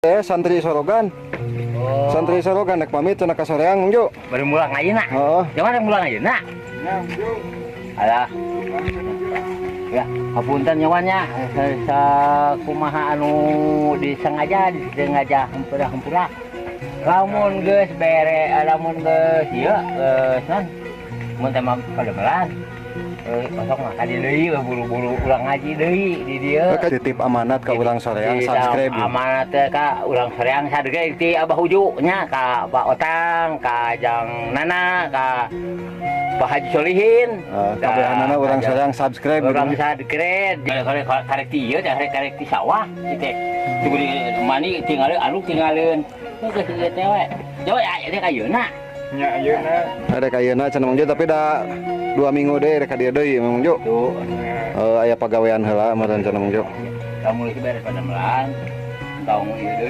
Santri sorogan. Oh. Santri sorogan rek pamit cenah ka soreang, Mang Jo. Baru mulang ayeuna. Heeh. Jangan rek mulang ayeuna. Alah. Ya, hapunten nyawannya sa kumaha anu disengaja disengaja hampura-hampura. Lamun geus bere, lamun geus ieu geus non. Mun teh mah padamelan. Osok mah ka dieu deui buru-buru ulang ngaji deui di dieu. Titip amanat ka urang soreang subscribe. Amanat teh ka urang soreang sadege ti Abah Uju nya, ka Pak Otang, ka Jang Nana, ka Pak Haji Solihin. Kabehanana urang soreang subscribe. Urang subscribe. Karek karek ti ieu teh karek karek ti sawah teh. Tunggu di mani tinggalin anu tinggalin. Geus ieu teh we. Coba ya teh ayeuna. Nya ayeuna. Rek ayeuna cenah Mang Jo, tapi da 2 minggu deui rek ka dieu deui, Mang Jo. Tuh. Aya pagawean heula meureun cenah Mang Jo. Kamu geus beres padamelan. Tong ieu deui.